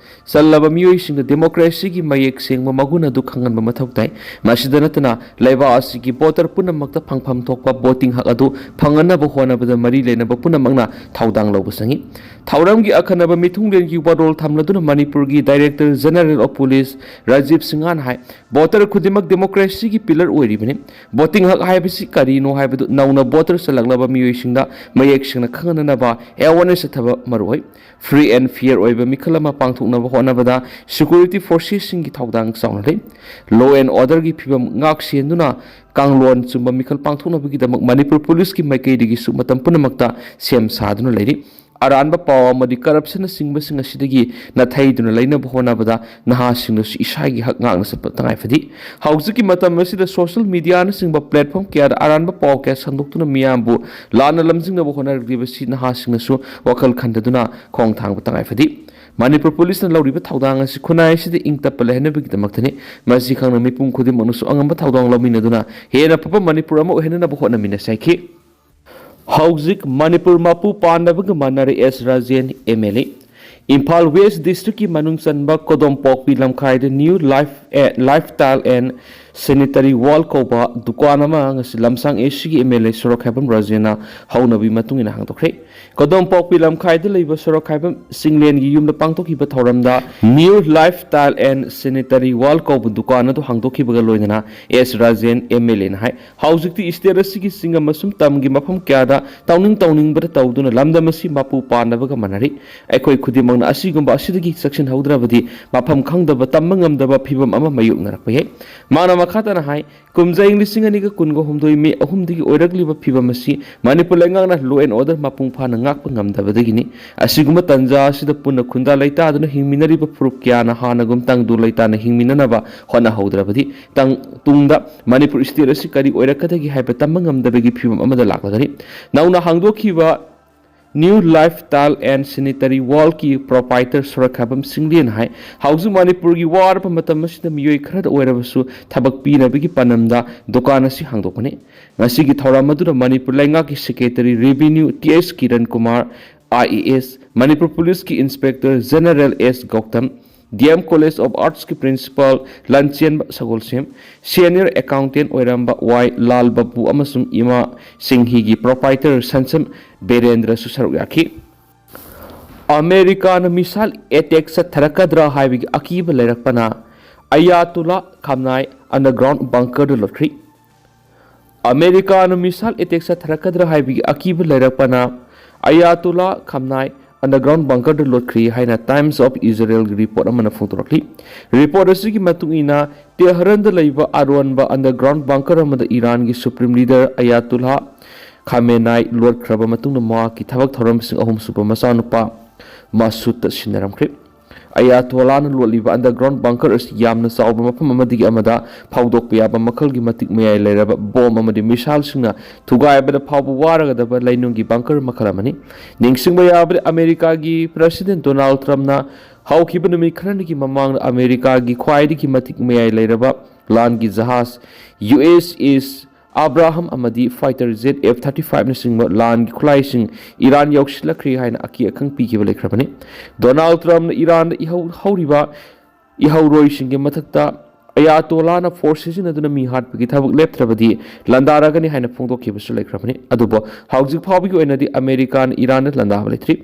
ꯆꯜꯂꯕ ꯃꯤꯑꯣꯏꯁꯤꯡꯗ ꯗꯦꯃꯣꯀ꯭ꯔꯦꯁꯤꯒꯤ ꯃꯌꯦꯛ ꯁꯦꯡꯕ ꯃꯒꯨꯟ ꯑꯗꯨ ꯈꯪꯍꯟꯕ ꯃꯊꯧ ꯇꯥꯏ꯫ ꯃꯁꯤꯗ ꯅꯠꯇꯅ ꯂꯩꯕꯥꯛ ꯑꯁꯤꯒꯤ ꯚꯣꯇꯔ ꯄꯨꯝꯅꯃꯛꯇ ꯐꯪꯐꯝ ꯊꯣꯛꯄ ꯚꯣꯇꯤꯡ ꯍꯛ ꯑꯗꯨ ꯐꯪꯍꯟꯅꯕ ꯍꯣꯠꯅꯕꯗ ꯃꯔꯤ ꯂꯩꯅꯕ ꯄꯨꯝꯅꯃꯛꯅ ꯊꯧꯗꯥꯡ ꯂꯧꯕ ꯆꯪꯏ꯫ ꯊꯧꯔꯝꯒꯤ ꯑꯈꯟꯅꯕ ꯃꯤꯊꯨꯡꯂꯦꯟꯒꯤ ꯋꯥꯔꯣꯜ ꯊꯝꯂꯗꯨꯅ ꯃꯅꯤꯄꯨꯔꯒꯤ Director General of Police Rajiv ꯁꯤꯡꯍꯅ ꯍꯥꯏ, ꯚꯣꯇꯔ ꯈꯨꯗꯤꯡꯃꯛ ꯗꯦꯃꯣꯀ꯭ꯔꯦꯁꯤꯒꯤ ꯄꯤꯂꯔ ꯑꯣꯏꯔꯤꯕꯅꯤ꯫ ꯚꯣꯇꯤꯡ ꯍꯛ ꯍꯥꯏꯕꯁꯤ ꯀꯔꯤꯅꯣ ꯍꯥꯏꯕꯗꯨ ꯅꯧꯅ ꯚꯣꯇꯔ ꯆꯜꯂꯛꯂꯕ ꯃꯤꯑꯣꯏꯁꯤꯡꯗ ꯃꯌꯦꯛ ꯁꯦꯡꯅ ꯈꯪꯍꯟꯅꯅꯕ ꯑꯦꯋꯥꯔꯅꯦꯁ ꯆꯠꯊꯕ ꯃꯔꯨ ꯑꯣꯏ꯫ Free and fair ꯑꯣꯏꯕ ꯃꯤꯈꯜ ꯑꯃ ꯄꯥꯡꯊꯣꯛꯅꯕ ꯍꯣꯠꯅꯕꯗ ꯁꯦꯀ꯭ꯌꯨꯔꯤꯇꯤ ꯐꯣꯔꯁꯦꯁꯁꯤꯡꯒꯤ ꯊꯧꯗꯥꯡ ꯆꯥꯎꯅ ꯂꯩ꯫ Law and orderꯒꯤ ꯐꯤꯕꯝ ꯉꯥꯛ ꯁꯦꯟꯗꯨꯅ ꯀꯥꯡꯂꯣꯟ ꯆꯨꯝꯕ ꯃꯤꯈꯜ ꯄꯥꯡꯊꯣꯛꯅꯕꯒꯤꯗꯃꯛ ꯃꯅꯤꯄꯨꯔ ꯄꯨꯂꯤꯁꯀꯤ ꯃꯥꯏꯀꯩꯗꯒꯤꯁꯨ ꯃꯇꯝ ꯄꯨꯝꯅꯃꯛꯇ ꯁꯦꯝ ꯁꯥꯗꯨꯅ ꯂꯩꯔꯤ꯫ ꯑꯔꯥꯟꯕ ꯄꯥꯎ ꯑꯃꯗꯤ ꯀꯔꯞꯁꯟꯅꯆꯤꯡꯕꯁꯤꯡ ꯑꯁꯤꯗꯒꯤ ꯅꯥꯊꯩꯗꯨꯅ ꯂꯩꯅꯕ ꯍꯣꯠꯅꯕꯗ ꯅꯍꯥꯁꯤꯡꯅꯁꯨ ꯏꯁꯥꯒꯤ ꯍꯛ ꯉꯥꯛꯅ ꯆꯠꯄ ꯇꯉꯥꯏ ꯐꯗꯦ꯫ ꯍꯧꯖꯤꯛꯀꯤ ꯃꯇꯝ ꯑꯁꯤꯗ ꯁꯣꯁꯤꯌꯦꯜ ꯃꯤꯗꯤꯌꯥꯅꯆꯤꯡꯕ ꯄ꯭ꯂꯦꯠꯐꯣꯝ ꯀꯌꯥꯗ ꯑꯔꯥꯟꯕ ꯄꯥꯎ ꯀꯌꯥ ꯁꯟꯗꯣꯛꯇꯨꯅ ꯃꯤꯌꯥꯝꯕꯨ ꯂꯥꯟꯅ ꯂꯝꯖꯤꯡꯅꯕ ꯍꯣꯠꯅꯔꯛꯂꯤꯕꯁꯤ ꯅꯍꯥꯁꯤꯡꯅꯁꯨ ꯋꯥꯈꯜ ꯈꯟꯊꯗꯨꯅ ꯈꯣꯡ ꯊꯥꯡꯕ ꯇꯉꯥꯏ ꯐꯗꯦ꯫ ꯃꯅꯤꯄꯨꯔ ꯄꯨꯂꯤꯁꯅ ꯂꯧꯔꯤꯕ ꯊꯧꯗꯥꯡ ꯑꯁꯤ ꯈꯨꯟꯅꯥꯏ ꯑꯁꯤꯗ ꯏꯪ ꯇꯞꯄ ꯂꯩꯍꯟꯅꯕꯒꯤꯗꯃꯛꯇꯅꯤ꯫ ꯃꯁꯤ ꯈꯪꯅ ꯃꯤꯄꯨꯝ ꯈꯨꯗꯤꯡꯃꯛꯅꯁꯨ ꯑꯉꯝꯕ ꯊꯧꯗꯥꯡ ꯂꯧꯃꯤꯟꯅꯗꯨꯅ ꯍꯦꯟꯅ ꯐꯕ ꯃꯅꯤꯄꯨꯔ ꯑꯃ ꯑꯣꯏꯍꯟꯅꯕ ꯍꯣꯠꯅꯃꯤꯟꯅꯁꯤ ꯍꯥꯏꯈꯤ꯫ ꯍꯧꯖꯤꯛ ꯃꯅꯤꯄꯨꯔ ꯃꯄꯨ ꯄꯥꯟꯗꯕꯒ ꯃꯥꯟꯅꯔꯦ S Rajen, M L A. Imphal west ꯗꯤꯁꯇ꯭ꯔꯤꯛꯀꯤ ꯃꯅꯨꯡ ꯆꯟꯕ ꯀꯣꯗꯣꯝꯄꯣꯛꯄꯤ ꯂꯝꯈꯥꯏꯗ new life A, lifestyle and sanitary world ꯀꯧꯕ ꯗꯨꯀꯥꯟ ꯑꯃ ꯉꯁꯤ ꯂꯝꯁꯥꯡ ꯑꯦꯁ ꯁꯤꯒꯤ ꯑꯦꯝ ꯑꯦꯜ ꯑꯦ ꯁꯣꯔꯣꯛꯈꯥꯏꯕꯝ ꯔꯥꯖꯦꯟꯅ ꯍꯧꯅꯕꯤ ꯃꯇꯨꯡ ꯏꯟꯅ ꯍꯥꯡꯗꯣꯛꯈ꯭ꯔꯦ꯫ ꯀꯣꯗꯣꯝꯄꯣꯛꯄꯤ ꯂꯝꯈꯥꯏꯗ ꯂꯩꯕ ꯁꯣꯔꯣꯛꯈꯥꯏꯕꯝ ꯆꯤꯡꯂꯦꯟꯒꯤ ꯌꯨꯝꯗ ꯄꯥꯡꯊꯣꯛꯈꯤꯕ ꯊꯧꯔꯝꯗ new lifestyle and sanitary world ꯀꯧꯕ ꯗꯨꯀꯥꯟ ꯑꯗꯨ ꯍꯥꯡꯗꯣꯛꯈꯤꯕꯒ ꯂꯣꯏꯅꯅ ꯑꯦꯁ ꯔꯥꯖꯦꯟ, ꯑꯦꯝ ꯑꯦꯜ ꯑꯦꯅ ꯍꯥꯏ, ꯍꯧꯖꯤꯛꯇꯤ ꯁ꯭ꯇꯦꯠ ꯑꯁꯤꯒꯤ ꯆꯤꯡ ꯑꯃꯁꯨꯡ ꯇꯝꯒꯤ ꯃꯐꯝ ꯀꯌꯥꯗ ꯇꯧꯅꯤꯡ ꯇꯧꯅꯤꯡꯕꯗ ꯇꯧꯗꯨꯅ ꯂꯝꯗꯝ ꯑꯁꯤ ꯃꯄꯨ ꯄꯥꯟꯗꯕꯒ ꯃꯥꯟꯅꯔꯤ꯫ ꯑꯩꯈꯣꯏ ꯈꯨꯗꯤꯡꯃꯛꯅ ꯑꯁꯤꯒꯨꯝꯕ ꯑꯁꯤꯗꯒꯤ ꯆꯦꯛꯁꯤꯟꯍꯧꯗ꯭ꯔꯕꯗꯤ ꯃꯐꯝ ꯈꯪꯗꯕ, ꯇꯝꯕ ꯉꯝꯗꯕ ꯐꯤꯕꯝ ꯑꯃ ꯃꯥꯌꯣꯛꯅꯔꯛꯄ ꯌꯥꯏ꯫ ꯃꯥꯅ ꯃꯈꯥ ꯇꯥꯅ ꯍꯥꯏ, ꯀꯨꯝꯖꯥ ꯏꯪ ꯂꯤꯁꯤꯡ ꯑꯅꯤꯒ ꯀꯨꯟꯒ ꯍꯨꯝꯗꯣꯏ ꯃꯦ ꯑꯍꯨꯝꯗꯒꯤ ꯑꯣꯏꯔꯛꯂꯤꯕ ꯐꯤꯕꯝ ꯑꯁꯤ ꯃꯅꯤꯄꯨꯔ ꯂꯩꯉꯥꯛꯅ law and order ꯃꯄꯨꯡ ꯐꯥꯅ ꯉꯥꯛꯄ ꯉꯝꯗꯕꯗꯒꯤꯅꯤ꯫ ꯑꯁꯤꯒꯨꯝꯕ ꯇꯥꯟꯖꯥ ꯑꯁꯤꯗ ꯄꯨꯟꯅ ꯈꯨꯟꯗꯥ ꯂꯩꯇꯥꯗꯨꯅ ꯍꯤꯡꯃꯤꯟꯅꯔꯤꯕ ꯐꯨꯔꯨꯞ ꯀꯌꯥꯅ ꯍꯥꯟꯅꯒꯨꯝ ꯇꯪꯗꯨ ꯂꯩꯇꯥꯅ ꯍꯤꯡꯃꯤꯟꯅꯅꯕ ꯍꯣꯠꯅꯍꯧꯗ꯭ꯔꯕꯗꯤ ꯇꯪ-, ꯇꯨꯡꯗ ꯃꯅꯤꯄꯨꯔ ꯁ꯭ꯇꯦꯠ ꯑꯁꯤ ꯀꯔꯤ ꯑꯣꯏꯔꯛꯀꯗꯒꯦ ꯍꯥꯏꯕ ꯇꯝꯕ ꯉꯝꯗꯕꯒꯤ ꯐꯤꯕꯝ ꯑꯃꯗ ꯂꯥꯛꯂꯒꯅꯤ꯫ ꯅꯧꯅ ꯍꯥꯡꯗꯣꯛꯈꯤꯕ new lifestyle and sanitary ꯋꯥꯔꯜꯀꯤ ꯄ꯭ꯔꯣꯄꯥꯏꯇꯔ ꯁꯣꯔꯣꯛꯈꯥꯏꯕꯝ ꯆꯤꯡꯂꯦꯟ ꯍꯥꯏ, ꯍꯧꯖꯤꯛ ꯃꯅꯤꯄꯨꯔꯒꯤ ꯋꯥꯔꯕ ꯃꯇꯝ ꯑꯁꯤꯗ ꯃꯤꯑꯣꯏ ꯈꯔꯗ ꯑꯣꯏꯔꯕꯁꯨ ꯊꯕꯛ ꯄꯤꯅꯕꯒꯤ ꯄꯥꯟꯗꯝꯗ ꯗꯨꯀꯥꯟ ꯑꯁꯤ ꯍꯥꯡꯗꯣꯛꯄꯅꯤ꯫ ꯉꯁꯤꯒꯤ ꯊꯧꯔꯝ ꯑꯗꯨꯗ ꯃꯅꯤꯄꯨꯔ ꯂꯩꯉꯥꯛꯀꯤ secretary revenue T S Kiran Kumar, I A S, Manipur ꯄꯨꯂꯤꯁꯀꯤ inspector general S Gautam, D M college of ꯑꯥꯔꯠꯁꯀꯤ principal Lanchenba Sagolsem, senior accountant ꯑꯣꯏꯔꯝꯕ ꯋꯥꯏ ꯂꯥꯜ ꯕꯥꯕꯨ ꯑꯃꯁꯨꯡ ꯏꯃꯥ ꯁꯤꯡꯍꯤꯒꯤ ꯄ꯭ꯔꯣꯄꯥꯏꯇꯔ ꯁꯟꯁꯝ ꯕꯤꯔꯦꯟꯗ꯭ꯔꯁꯨ ꯁꯔꯨꯛ ꯌꯥꯈꯤ꯫ ꯑꯃꯦꯔꯤꯀꯥꯅ ꯃꯤꯁꯥꯏꯜ ꯑꯦꯇꯦꯛ ꯆꯠꯊꯔꯛꯀꯗ꯭ꯔꯥ ꯍꯥꯏꯕꯒꯤ ꯑꯀꯤꯕ ꯂꯩꯔꯛꯄꯅ ꯑꯌꯥꯇꯨꯂꯥ ꯈꯥꯝꯅꯥꯏ ꯑꯟꯗꯔꯒ꯭ꯔꯥꯎꯟ ꯕꯪꯀꯔꯗ ꯂꯣꯠꯈ꯭ꯔꯤ꯫ ꯑꯃꯦꯔꯤꯀꯥꯅ ꯃꯤꯁꯥꯏꯜ ꯑꯦꯇꯦꯛ ꯆꯠꯊꯔꯛꯀꯗ꯭ꯔꯥ ꯍꯥꯏꯕꯒꯤ ꯑꯀꯤꯕ ꯂꯩꯔꯛꯄꯅ ꯑꯌꯥꯇꯨꯂꯥ ꯈꯥꯝꯅꯥꯏ ꯑꯟꯗꯔꯒ꯭ꯔꯥꯎꯟ ꯕꯪꯀꯔꯗ ꯂꯣꯠꯈ꯭ꯔꯤ ꯍꯥꯏꯅ ꯇꯥꯏꯝꯁ ꯑꯣꯐ ꯏꯖꯔꯦꯜꯒꯤ ꯔꯤꯄꯣꯔꯠ ꯑꯃꯅ ꯐꯣꯡꯗꯣꯔꯛꯂꯤ꯫ ꯔꯤꯄꯣꯔꯠ ꯑꯁꯤꯒꯤ ꯃꯇꯨꯡ ꯏꯟꯅ, ꯇꯦꯍꯔꯟꯗ ꯂꯩꯕ ꯑꯔꯣꯟꯕ ꯑꯟꯗꯔꯒ꯭ꯔꯥꯎꯟ ꯕꯪꯀꯔ ꯑꯃꯗ ꯏꯔꯥꯟꯒꯤ ꯁꯨꯄ꯭ꯔꯤꯝ ꯂꯤꯗꯔ ꯑꯌꯥꯇꯨꯂꯥ ꯈꯥꯃꯦꯅꯥꯏ ꯂꯣꯠꯈ꯭ꯔꯕ ꯃꯇꯨꯡꯗ ꯃꯍꯥꯛꯀꯤ ꯊꯕꯛ ꯊꯧꯔꯝꯁꯤꯡ ꯑꯍꯨꯝꯁꯨꯕ ꯃꯆꯥꯅꯨꯄꯥ ꯃꯁꯨꯗꯇ ꯁꯤꯟꯅꯔꯝꯈ꯭ꯔꯦ꯫ ꯑꯌꯥꯇꯣꯂꯥꯅ ꯂꯣꯠꯂꯤꯕ underground bunker ꯑꯁꯤ ꯌꯥꯝꯅ ꯆꯥꯎꯕ ꯃꯐꯝ ꯑꯃꯗꯒꯤ ꯑꯃꯗ ꯐꯥꯎꯗꯣꯛꯄ ꯌꯥꯕ ꯃꯈꯜꯒꯤ ꯃꯇꯤꯛ ꯃꯌꯥꯏ ꯂꯩꯔꯕ ꯕꯣꯝ ꯑꯃꯗꯤ ꯃꯤꯁꯥꯏꯜꯁꯤꯡꯅ ꯊꯨꯒꯥꯏꯕꯗ ꯐꯥꯎꯕ ꯋꯥꯔꯒꯗꯕ ꯂꯩꯅꯨꯡꯒꯤ bunker ꯃꯈꯜ ꯑꯃꯅꯤ꯫ ꯅꯤꯡꯁꯤꯡꯕ ꯌꯥꯕꯗꯤ, ꯑꯃꯦꯔꯤꯀꯥꯒꯤ President Donald Trumpꯅ ꯍꯧꯈꯤꯕ ꯅꯨꯃꯤꯠ ꯈꯔꯅꯤꯒꯤ ꯃꯃꯥꯡꯗ ꯑꯃꯦꯔꯤꯀꯥꯒꯤ ꯈ꯭ꯋꯥꯏꯗꯒꯤ ꯃꯇꯤꯛ ꯃꯌꯥꯏ ꯂꯩꯔꯕ ꯂꯥꯟꯒꯤ ꯖꯍꯥꯖ USS Abraham ꯑꯃꯗꯤ fighter jet F thirty five ꯅꯆꯤꯡꯕ ꯂꯥꯟꯒꯤ ꯈꯨꯠꯂꯥꯏꯁꯤꯡ ꯏꯔꯥꯟ ꯌꯧꯁꯤꯜꯂꯛꯈ꯭ꯔꯦ ꯍꯥꯏꯅ ꯑꯀꯤ ꯑꯈꯪ ꯄꯤꯈꯤꯕ ꯂꯩꯈ꯭ꯔꯕꯅꯤ꯫ ꯗꯣꯅꯥꯜꯗ ꯇ꯭ꯔꯝꯞꯅ ꯏꯔꯥꯟꯗ ꯏꯍꯧ ꯍꯧꯔꯤꯕ ꯏꯍꯧꯔꯣꯏꯁꯤꯡꯒꯤ ꯃꯊꯛꯇ ꯑꯌꯥꯇꯣꯂꯥꯅ force ꯁꯤꯖꯤꯟꯅꯗꯨꯅ ꯃꯤ ꯍꯥꯠꯄꯒꯤ ꯊꯕꯛ ꯂꯦꯞꯇ꯭ꯔꯕꯗꯤ ꯂꯥꯟꯗꯥꯔꯒꯅꯤ ꯍꯥꯏꯅ ꯐꯣꯡꯗꯣꯛꯈꯤꯕꯁꯨ ꯂꯩꯈ꯭ꯔꯕꯅꯤ꯫ ꯑꯗꯨꯕꯨ ꯍꯧꯖꯤꯛ ꯐꯥꯎꯕꯒꯤ ꯑꯣꯏꯅꯗꯤ ꯑꯃꯦꯔꯤꯀꯥꯅ ꯏꯔꯥꯟꯗ ꯂꯥꯟꯗꯥꯕ ꯂꯩꯇ꯭ꯔꯤ꯫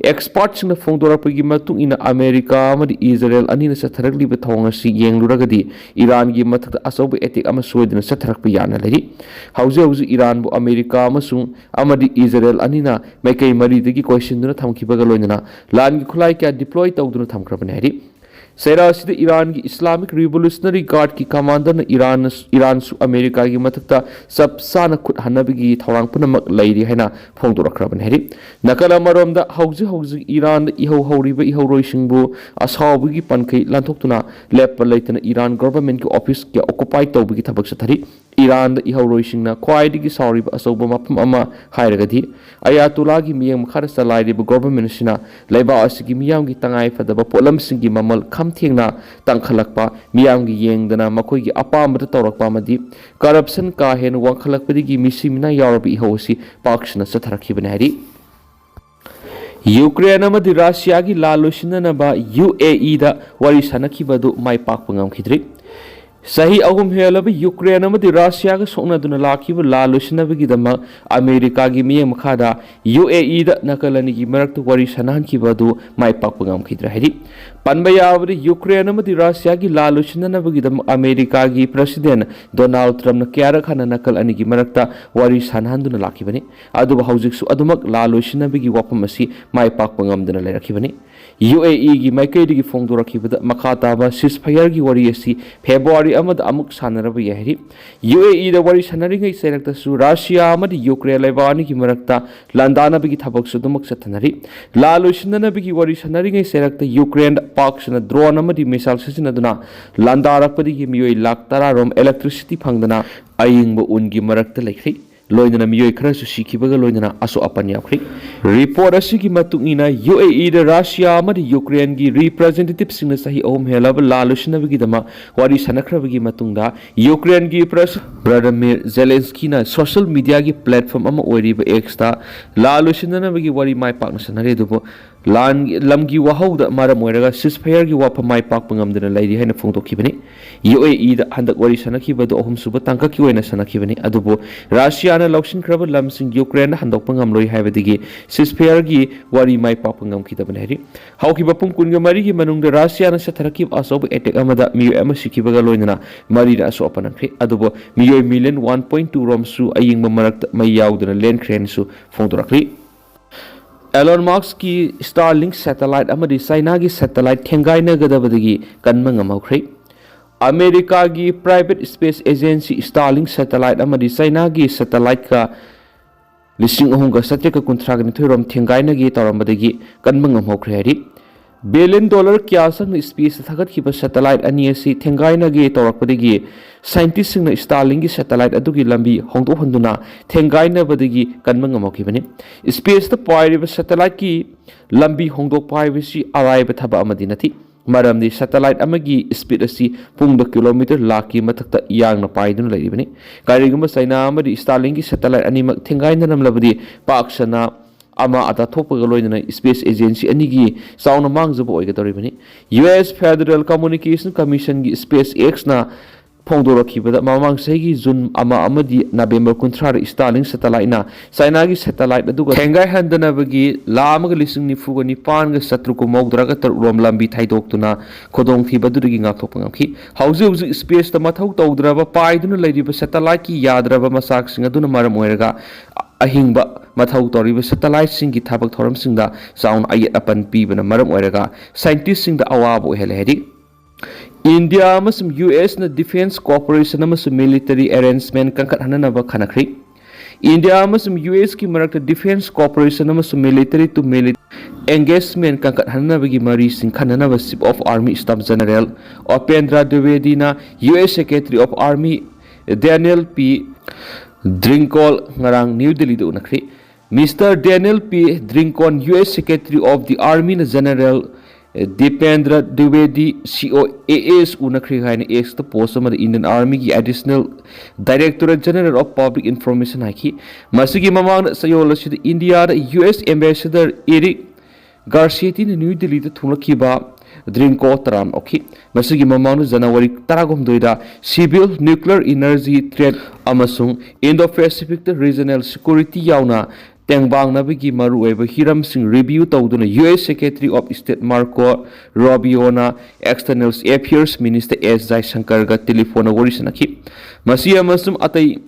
Expertꯁꯤꯡꯅ ꯐꯣꯡꯗꯣꯔꯛꯄꯒꯤ ꯃꯇꯨꯡ ꯏꯟꯅ, ꯑꯃꯦꯔꯤꯀꯥ ꯑꯃꯗꯤ ꯏꯖꯔꯦꯜ ꯑꯅꯤꯅ ꯆꯠꯊꯔꯛꯂꯤꯕ ꯊꯧꯑꯣꯡ ꯑꯁꯤ ꯌꯦꯡꯂꯨꯔꯒꯗꯤ ꯏꯔꯥꯟꯒꯤ ꯃꯊꯛꯇ ꯑꯆꯧꯕ attack ꯑꯃ ꯁꯣꯏꯗꯅ ꯆꯠꯊꯔꯛꯄ ꯌꯥꯅ ꯂꯩꯔꯤ꯫ ꯍꯧꯖꯤꯛ ꯍꯧꯖꯤꯛ ꯏꯔꯥꯟꯕꯨ ꯑꯃꯦꯔꯤꯀꯥ ꯑꯃꯁꯨꯡ ꯑꯃꯗꯤ ꯏꯖꯔꯦꯜ ꯑꯅꯤꯅ ꯃꯥꯏꯀꯩ ꯃꯔꯤꯗꯒꯤ ꯀꯣꯏꯁꯤꯟꯗꯨꯅ ꯊꯝꯈꯤꯕꯒ ꯂꯣꯏꯅꯅ ꯂꯥꯟꯒꯤ ꯈꯨꯠꯂꯥꯏ ꯀꯌꯥ deploy ꯇꯧꯗꯨꯅ ꯊꯝꯈ꯭ꯔꯕꯅꯤ ꯍꯥꯏꯔꯤ꯫ ꯆꯩꯔꯥ ꯑꯁꯤꯗ ꯏꯔꯥꯟꯒꯤ Islamic Revolutionary Guardꯀꯤ commanderꯅ ꯏꯔꯥꯟ, ꯏꯔꯥꯟꯁꯨ ꯑꯃꯦꯔꯤꯀꯥꯒꯤ ꯃꯊꯛꯇ ꯆꯞ ꯆꯥꯅ ꯈꯨꯠ ꯍꯟꯅꯕꯒꯤ ꯊꯧꯔꯥꯡ ꯄꯨꯝꯅꯃꯛ ꯂꯩꯔꯤ ꯍꯥꯏꯅ ꯐꯣꯡꯗꯣꯔꯛꯈ꯭ꯔꯕꯅꯤ ꯍꯥꯏꯔꯤ꯫ ꯅꯥꯀꯜ ꯑꯃꯔꯣꯝꯗ, ꯍꯧꯖꯤꯛ ꯍꯧꯖꯤꯛ ꯏꯔꯥꯟꯗ ꯏꯍꯧ ꯍꯧꯔꯤꯕ ꯏꯍꯧꯔꯣꯏꯁꯤꯡꯕꯨ ꯑꯁꯥꯎꯕꯒꯤ ꯄꯟꯈꯩ ꯂꯥꯟꯊꯣꯛꯇꯨꯅ ꯂꯦꯞꯄ ꯂꯩꯇꯅ ꯏꯔꯥꯟ governmentꯀꯤ office ꯀꯌꯥ occupy ꯇꯧꯕꯒꯤ ꯊꯕꯛ ꯆꯠꯊꯔꯤ꯫ ꯏꯔꯥꯟꯗ ꯏꯍꯧꯔꯣꯏꯁꯤꯡꯅ ꯈ꯭ꯋꯥꯏꯗꯒꯤ ꯁꯥꯎꯔꯤꯕ ꯑꯆꯧꯕ ꯃꯐꯝ ꯑꯃ ꯍꯥꯏꯔꯒꯗꯤ, ꯑꯌꯥꯇꯣꯂꯥꯒꯤ ꯃꯤꯠꯌꯦꯡ ꯃꯈꯥꯗ ꯆꯂꯥꯏꯔꯤꯕ government ꯑꯁꯤꯅ ꯂꯩꯕꯥꯛ ꯑꯁꯤꯒꯤ ꯃꯤꯌꯥꯝꯒꯤ ꯇꯉꯥꯏ ꯐꯗꯕ ꯄꯣꯠꯂꯝꯁꯤꯡꯒꯤ ꯃꯃꯜ ꯈꯝ ꯊꯦꯡꯅ ꯇꯥꯡꯈꯠꯂꯛꯄ, ꯃꯤꯌꯥꯝꯒꯤ ꯌꯦꯡꯗꯅ ꯃꯈꯣꯏꯒꯤ ꯑꯄꯥꯝꯕꯗ ꯇꯧꯔꯛꯄ ꯑꯃꯗꯤ corruption ꯀꯥ ꯍꯦꯟꯅ ꯋꯥꯡꯈꯠꯂꯛꯄꯗꯒꯤ ꯃꯤꯁꯤ ꯃꯤꯅꯥ ꯌꯥꯎꯔꯕ ꯏꯍꯧ ꯑꯁꯤ ꯄꯥꯛ ꯁꯟꯅ ꯆꯠꯊꯔꯛꯈꯤꯕꯅꯤ ꯍꯥꯏꯔꯤ꯫ ꯌꯨꯀ꯭ꯔꯦꯟ ꯑꯃꯗꯤ ꯔꯁꯤꯌꯥꯒꯤ ꯂꯥꯟ ꯂꯣꯏꯁꯤꯟꯅꯅꯕ UAEꯗ ꯋꯥꯔꯤ ꯁꯥꯟꯅꯈꯤꯕ ꯑꯗꯨ ꯃꯥꯏ ꯄꯥꯛꯄ ꯉꯝꯈꯤꯗ꯭ꯔꯤ꯫ ꯆꯍꯤ ꯑꯍꯨꯝ ꯍꯦꯜꯂꯕ ꯌꯨꯀ꯭ꯔꯦꯟ ꯑꯃꯗꯤ ꯔꯁꯤꯌꯥꯒ ꯁꯣꯛꯅꯗꯨꯅ ꯂꯥꯛꯈꯤꯕ ꯂꯥꯟ ꯂꯣꯏꯁꯤꯟꯅꯕꯒꯤꯗꯃꯛ ꯑꯃꯦꯔꯤꯀꯥꯒꯤ ꯃꯤꯠꯌꯦꯡ ꯃꯈꯥꯗ UAEꯗ ꯅꯥꯀꯜ ꯑꯅꯤꯒꯤ ꯃꯔꯛꯇ ꯋꯥꯔꯤ ꯁꯥꯟꯅꯍꯟꯈꯤꯕ ꯑꯗꯨ ꯃꯥꯏ ꯄꯥꯛꯄ ꯉꯝꯈꯤꯗ꯭ꯔꯦ ꯍꯥꯏꯔꯤ꯫ ꯄꯟꯕ ꯌꯥꯕꯗꯤ, ꯌꯨꯀ꯭ꯔꯦꯟ ꯑꯃꯗꯤ ꯔꯁꯤꯌꯥꯒꯤ ꯂꯥꯟ ꯂꯣꯏꯁꯤꯟꯅꯅꯕꯒꯤꯗꯃꯛ ꯑꯃꯦꯔꯤꯀꯥꯒꯤ President Donald Trumpꯅ ꯀꯌꯥꯔꯛ ꯍꯟꯅ ꯅꯥꯀꯜ ꯑꯅꯤꯒꯤ ꯃꯔꯛꯇ ꯋꯥꯔꯤ ꯁꯥꯟꯅꯍꯟꯗꯨꯅ ꯂꯥꯛꯈꯤꯕꯅꯤ꯫ ꯑꯗꯨꯕꯨ ꯍꯧꯖꯤꯛꯁꯨ ꯑꯗꯨꯃꯛ ꯂꯥꯟ ꯂꯣꯏꯁꯤꯟꯅꯕꯒꯤ ꯋꯥꯐꯝ ꯑꯁꯤ ꯃꯥꯏ ꯄꯥꯛꯄ ꯉꯝꯗꯅ ꯂꯩꯔꯛꯈꯤꯕꯅꯤ꯫ UAEꯒꯤ ꯃꯥꯏꯀꯩꯗꯒꯤ ꯐꯣꯡꯗꯣꯔꯛꯈꯤꯕꯗ, ꯃꯈꯥ ꯇꯥꯕ ceasefireꯒꯤ ꯋꯥꯔꯤ ꯑꯁꯤ February ꯑꯃꯗ ꯑꯃꯨꯛ ꯁꯥꯟꯅꯔꯕ ꯌꯥꯏ ꯍꯥꯏꯔꯤ꯫ ꯌꯨ ꯑꯦ ꯏꯗ ꯋꯥꯔꯤ ꯁꯥꯟꯅꯔꯤꯉꯩ ꯆꯩꯔꯛꯇꯁꯨ ꯔꯥꯁꯤꯌꯥ ꯑꯃꯗꯤ ꯌꯨꯀ꯭ꯔꯦꯟ ꯂꯩꯕꯥꯛ ꯑꯅꯤꯒꯤ ꯃꯔꯛꯇ ꯂꯥꯟꯗꯥꯅꯕꯒꯤ ꯊꯕꯛꯁꯨ ꯑꯗꯨꯃꯛ ꯆꯠꯊꯅꯔꯤ꯫ ꯂꯥ ꯂꯣꯏꯁꯤꯟꯅꯅꯕꯒꯤ ꯋꯥꯔꯤ ꯁꯥꯟꯅꯔꯤꯉꯩ ꯆꯩꯔꯛꯇ ꯌꯨꯀ꯭ꯔꯦꯟꯗ ꯄꯥꯛ ꯁꯟꯅ ꯗ꯭ꯔꯣꯟ ꯑꯃꯗꯤ ꯃꯤꯁꯥꯏꯜ ꯁꯤꯖꯤꯟꯅꯗꯨꯅ ꯂꯥꯟꯗꯥꯔꯛꯄꯗꯒꯤ ꯃꯤꯑꯣꯏ ꯂꯥꯈ ꯇꯔꯥ ꯔꯣꯝ electricity ꯐꯪꯗꯅ ꯑꯌꯤꯡꯕ ꯎꯟꯒꯤ ꯃꯔꯛꯇ ꯂꯩꯈ꯭ꯔꯦ꯫ ꯂꯣꯏꯅꯅ ꯃꯤꯑꯣꯏ ꯈꯔꯁꯨ ꯁꯤꯈꯤꯕꯒ ꯂꯣꯏꯅꯅ ꯑꯁꯣꯛ ꯑꯄꯟ ꯌꯥꯎꯈ꯭ꯔꯦ꯫ ꯔꯤꯄꯣꯔꯠ ꯑꯁꯤꯒꯤ ꯃꯇꯨꯡ ꯏꯟꯅ, ꯌꯨ ꯑꯦ ꯏꯗ ꯔꯥꯁꯤꯌꯥ ꯑꯃꯗꯤ ꯌꯨꯀ꯭ꯔꯦꯟꯒꯤ ꯔꯤꯄ꯭ꯔꯖꯦꯟꯇꯦꯇꯤꯚꯁꯤꯡꯅ ꯆꯍꯤ ꯑꯍꯨꯝ ꯍꯦꯜꯂꯕ ꯂꯥ ꯂꯣꯏꯁꯤꯟꯅꯕꯒꯤꯗꯃꯛ ꯋꯥꯔꯤ ꯁꯥꯟꯅꯈ꯭ꯔꯕꯒꯤ ꯃꯇꯨꯡꯗ, ꯌꯨꯀ꯭ꯔꯦꯟꯒꯤ ꯄ꯭ꯔꯁ ꯚ꯭ꯂꯥꯗꯤꯃꯤꯔ ꯖꯦꯂꯦꯟꯁꯀꯤꯅ ꯁꯣꯁꯤꯌꯦꯜ ꯃꯤꯗꯤꯌꯥꯒꯤ ꯄ꯭ꯂꯦꯠꯐꯣꯔꯝ ꯑꯃ ꯑꯣꯏꯔꯤꯕ ꯑꯦꯛꯁꯇ ꯂꯥ ꯂꯣꯏꯁꯤꯟꯅꯅꯕꯒꯤ ꯋꯥꯔꯤ ꯃꯥꯏ ꯄꯥꯛꯅ ꯁꯥꯟꯅꯔꯤ꯫ ꯑꯗꯨꯕꯨ ꯂꯥꯟ ꯂꯝꯒꯤ ꯋꯥꯍꯧꯗ ꯃꯔꯝ ꯑꯣꯏꯔꯒ ꯁꯤꯁꯐꯌꯔꯒꯤ ꯋꯥꯐꯝ ꯃꯥꯏ ꯄꯥꯛꯄ ꯉꯝꯗꯅ ꯂꯩꯔꯤ ꯍꯥꯏꯅ ꯐꯣꯡꯗꯣꯛꯈꯤꯕꯅꯤ꯫ ꯌꯨ ꯑꯦ ꯏꯗ ꯍꯟꯗꯛ ꯋꯥꯔꯤ ꯁꯥꯟꯅꯈꯤꯕꯗꯨ ꯑꯍꯨꯝꯁꯨꯕ ꯇꯥꯡꯀꯛꯀꯤ ꯑꯣꯏꯅ ꯁꯥꯟꯅꯈꯤꯕꯅꯤ꯫ ꯑꯗꯨꯕꯨ ꯔꯥꯁꯤꯌꯥꯅ ꯂꯧꯁꯤꯟꯈ꯭ꯔꯕ ꯂꯝꯁꯤꯡ ꯌꯨꯀ꯭ꯔꯦꯟꯗ ꯍꯟꯗꯣꯛꯄ ꯉꯝꯂꯣꯏ ꯍꯥꯏꯕꯗꯒꯤ ꯁꯤꯁꯐꯌꯔꯒꯤ ꯋꯥꯔꯤ ꯃꯥꯏ ꯄꯥꯛꯄ ꯉꯝꯈꯤꯗꯕꯅꯤ ꯍꯥꯏꯔꯤ꯫ ꯍꯧꯈꯤꯕ ꯄꯨꯡ ꯀꯨꯟꯒ ꯃꯔꯤꯒꯤ ꯃꯅꯨꯡꯗ ꯔꯥꯁꯤꯌꯥꯅ ꯆꯠꯊꯔꯛꯈꯤꯕ ꯑꯆꯧꯕ ꯑꯦꯇꯦꯛ ꯑꯃꯗ ꯃꯤꯑꯣꯏ ꯑꯃ ꯁꯤꯈꯤꯕꯒ ꯂꯣꯏꯅꯅ ꯃꯔꯤꯅ ꯑꯁꯣꯛ ꯑꯄꯟ ꯅꯪꯈ꯭ꯔꯦ꯫ ꯑꯗꯨꯕꯨ ꯃꯤꯑꯣꯏ ꯃꯤꯂꯤꯌꯟ ꯋꯥꯟ ꯄꯣꯏꯟ ꯇꯨ ꯔꯣꯝꯁꯨ ꯑꯌꯤꯡꯕ ꯃꯔꯛꯇ ꯃꯩ ꯌꯥꯎꯗꯅ ꯂꯦꯟꯈ꯭ꯔꯦ ꯍꯥꯏꯅꯁꯨ ꯐꯣꯡꯗꯣꯔꯛꯂꯤ꯫ ꯑꯦꯂꯣꯟ ꯃꯥꯁꯛꯀꯤ Starlink ꯁꯦꯇꯦꯂꯥꯏꯠ ꯑꯃꯗꯤ ꯆꯥꯏꯅꯥꯒꯤ ꯁꯦꯇꯦꯂꯥꯏꯠ ꯊꯦꯡꯒꯥꯏꯅꯒꯗꯕꯗꯒꯤ ꯀꯟꯕ ꯉꯝꯍꯧꯈ꯭ꯔꯦ꯫ ꯑꯃꯦꯔꯤꯀꯥꯒꯤ private space agency Starlink satellite ꯑꯃꯗꯤ ꯆꯥꯏꯅꯥꯒꯤ ꯁꯦꯇꯦꯂꯥꯏꯠꯀ ꯂꯤꯁꯤꯡ ꯑꯍꯨꯝꯒ ꯆꯥꯇ꯭ꯔꯦꯠꯀ ꯀꯨꯟꯊ꯭ꯔꯥꯒ ꯅꯤꯊꯣꯏ ꯔꯣꯝ ꯊꯦꯡꯒꯥꯏꯅꯒꯦ ꯇꯧꯔꯝꯕꯗꯒꯤ ꯀꯟꯕ ꯉꯝꯍꯧꯈ꯭ꯔꯦ ꯍꯥꯏꯔꯤ꯫ ꯕꯤꯂꯤꯌꯟ ꯗꯣꯂꯔ ꯀꯌꯥ ꯆꯪꯅ ꯁ꯭ꯄꯦꯁꯇ ꯊꯥꯒꯠꯈꯤꯕ ꯁꯦꯇꯦꯂꯥꯏꯠ ꯑꯅꯤ ꯑꯁꯤ ꯊꯦꯡꯒꯥꯏꯅꯒꯦ ꯇꯧꯔꯛꯄꯗꯒꯤ ꯁꯥꯏꯟꯇꯤꯁꯁꯤꯡꯅ Starlinkꯒꯤ ꯁꯦꯇꯦꯂꯥꯏꯠ ꯑꯗꯨꯒꯤ ꯂꯝꯕꯤ ꯍꯣꯡꯗꯣꯛꯍꯟꯗꯨꯅ ꯊꯦꯡꯒꯥꯏꯅꯕꯗꯒꯤ ꯀꯟꯕ ꯉꯝꯍꯧꯈꯤꯕꯅꯤ꯫ ꯁ꯭ꯄꯦꯁꯇ ꯄꯥꯏꯔꯤꯕ ꯁꯦꯇꯦꯂꯥꯏꯠꯀꯤ ꯂꯝꯕꯤ ꯍꯣꯡꯗꯣꯛꯄ ꯍꯥꯏꯕꯁꯤ ꯑꯔꯥꯏꯕ ꯊꯕꯛ ꯑꯃꯗꯤ ꯅꯠꯇꯦ꯫ ꯃꯔꯝꯗꯤ ꯁꯦꯇꯦꯂꯥꯏꯠ ꯑꯃꯒꯤ ꯁ꯭ꯄꯤꯗ ꯑꯁꯤ ꯄꯨꯡꯗ ꯀꯤꯂꯣꯃꯤꯇꯔ ꯂꯥꯈꯀꯤ ꯃꯊꯛꯇ ꯌꯥꯡꯅ ꯄꯥꯏꯗꯨꯅ ꯂꯩꯔꯤꯕꯅꯤ꯫ ꯀꯔꯤꯒꯨꯝꯕ ꯆꯥꯏꯅꯥ ꯑꯃꯗꯤ Starlinkꯒꯤ ꯁꯦꯇꯦꯂꯥꯏꯠ ꯑꯅꯤꯃꯛ ꯊꯦꯡꯒꯥꯏꯅꯔꯝꯂꯕꯗꯤ ꯄꯥꯛ ꯁꯟꯅ ꯑꯃ ꯑꯗꯥ ꯊꯣꯛꯄꯒ ꯂꯣꯏꯅꯅ ꯁ꯭ꯄꯦꯁ ꯑꯦꯖꯦꯟꯁꯤ ꯑꯅꯤꯒꯤ ꯆꯥꯎꯅ ꯃꯥꯡꯖꯕ ꯑꯣꯏꯒꯗꯧꯔꯤꯕꯅꯤ꯫ ꯌꯨ ꯑꯦꯁ Federal Communication Commissionꯒꯤ SpaceXꯅ ꯐꯣꯡꯗꯣꯔꯛꯈꯤꯕꯗ, ꯃꯃꯥꯡ ꯆꯍꯤꯒꯤ ꯖꯨꯟ ꯑꯃ ꯑꯃꯗꯤ ꯅꯕꯦꯝꯕꯔ ꯀꯨꯟꯊ꯭ꯔꯥꯗ Starlink ꯁꯦꯇꯦꯂꯥꯏꯠꯅ ꯆꯥꯏꯅꯥꯒꯤ ꯁꯦꯇꯦꯂꯥꯏꯠ ꯑꯗꯨꯒ ꯊꯦꯡꯒꯥꯏꯍꯟꯗꯅꯕꯒꯤ ꯂꯥꯈ ꯑꯃꯒ ꯂꯤꯁꯤꯡ ꯅꯤꯐꯨꯒ ꯅꯤꯄꯥꯟꯒ ꯆꯥꯇ꯭ꯔꯨꯛꯀ ꯃꯧꯗ꯭ꯔꯥꯒ ꯇꯔꯨꯛ ꯔꯣꯝ ꯂꯝꯕꯤ ꯊꯩꯗꯣꯛꯇꯨꯅ ꯈꯨꯗꯣꯡꯊꯤꯕ ꯑꯗꯨꯗꯒꯤ ꯉꯥꯛꯊꯣꯛꯄ ꯉꯝꯈꯤ꯫ ꯍꯧꯖꯤꯛ ꯍꯧꯖꯤꯛ ꯁ꯭ꯄꯦꯁꯇ ꯃꯊꯧ ꯇꯧꯗ꯭ꯔꯕ, ꯄꯥꯏꯗꯨꯅ ꯂꯩꯔꯤꯕ ꯁꯦꯇꯦꯂꯥꯏꯠꯀꯤ ꯌꯥꯗ꯭ꯔꯕ ꯃꯆꯥꯛꯁꯤꯡ ꯑꯗꯨꯅ ꯃꯔꯝ ꯑꯣꯏꯔꯒ ꯑꯍꯤꯡꯕ ꯃꯊꯧ ꯇꯧꯔꯤꯕ ꯁꯦꯇꯦꯂꯥꯏꯠꯁꯤꯡꯒꯤ ꯊꯕꯛ ꯊꯧꯔꯝꯁꯤꯡꯗ ꯆꯥꯎꯅ ꯑꯌꯦꯠ ꯑꯄꯟ ꯄꯤꯕꯅ ꯃꯔꯝ ꯑꯣꯏꯔꯒ ꯁꯥꯏꯟꯇꯤꯁꯁꯤꯡꯗ ꯑꯋꯥꯕ ꯑꯣꯏꯍꯜꯂꯦ ꯍꯥꯏꯔꯤ꯫ ꯏꯟꯗꯤꯌꯥ ꯑꯃꯁꯨꯡ ꯌꯨ ꯑꯦꯁꯅ ꯗꯤꯐꯦꯟꯁ ꯀꯣꯑꯣꯄꯔꯦꯁꯟ ꯑꯃꯁꯨꯡ ꯃꯤꯂꯤꯇꯔꯤ ꯑꯦꯔꯦꯟꯖꯃꯦꯟ ꯀꯟꯈꯠꯍꯟꯅꯅꯕ ꯈꯟꯅꯈ꯭ꯔꯦ꯫ ꯏꯟꯗꯤꯌꯥ ꯑꯃꯁꯨꯡ ꯌꯨ ꯑꯦꯁꯀꯤ ꯃꯔꯛꯇ ꯗꯤꯐꯦꯟꯁ ꯀꯣꯑꯣꯄꯔꯦꯁꯟ ꯑꯃꯁꯨꯡ ꯃꯤꯂꯤꯇꯔꯤ ꯇꯨ ꯃꯤꯂꯤꯇꯔꯤ ꯑꯦꯡꯒꯦꯖꯃꯦꯟ ꯀꯟꯈꯠꯍꯟꯅꯕꯒꯤ ꯃꯔꯤꯁꯤꯡ ꯈꯟꯅꯅꯕ Chief of Army Staff General Upendra Dwivedina U S Secretary of Army Daniel P Driscoll ꯉꯔꯥꯡ ꯅ꯭ꯌꯨ ꯗꯤꯜꯂꯤꯗ ꯎꯅꯈ꯭ꯔꯦ꯫ Mister Daniel P Driscoll, ꯌꯨ ꯑꯦꯁ Secretary of the Army ꯅ General Dipendra Dwivedi, C O A S, ꯎꯅꯈ꯭ꯔꯦ ꯍꯥꯏꯅ X ꯇ ꯄꯣꯁ ꯑꯃꯗ Indian Army ꯒꯤ Additional Directorate General of Public Information ꯍꯥꯏꯈꯤ꯫ ꯃꯁꯤꯒꯤ ꯃꯃꯥꯡꯗ ꯆꯌꯣꯜ ꯑꯁꯤꯗ ꯏꯟꯗꯤꯌꯥꯗ U S Ambassador Eric Garcetti ꯅ ꯅ꯭ꯌꯨ ꯗꯤꯜꯂꯤꯗ ꯊꯨꯡꯂꯛꯈꯤꯕ ꯗ꯭ꯔꯤꯡꯀꯣ ꯇꯔꯥꯝꯅ ꯑꯣꯛꯈꯤ꯫ ꯃꯁꯤꯒꯤ ꯃꯃꯥꯡꯗ January ꯇꯔꯥꯍꯨꯝꯗꯣꯏꯗ civil nuclear energy threat ꯑꯃꯁꯨꯡ Indo-Pacific ꯇ regional security ꯌꯥꯎꯅ ꯇꯦꯡꯕꯥꯡꯅꯕꯒꯤ ꯃꯔꯨꯑꯣꯏꯕ ꯍꯤꯔꯝꯁꯤꯡ ꯔꯤꯚꯤꯌꯨ ꯇꯧꯗꯨꯅ U S Secretary of State Marco Rubio ꯅ External Affairs Minister S Jaishankarꯒ ꯇꯦꯂꯤꯐꯣꯟꯗ ꯋꯥꯔꯤ ꯁꯥꯟꯅꯈꯤ꯫ ꯃꯁꯤ ꯑꯃꯁꯨꯡ ꯑꯇꯩ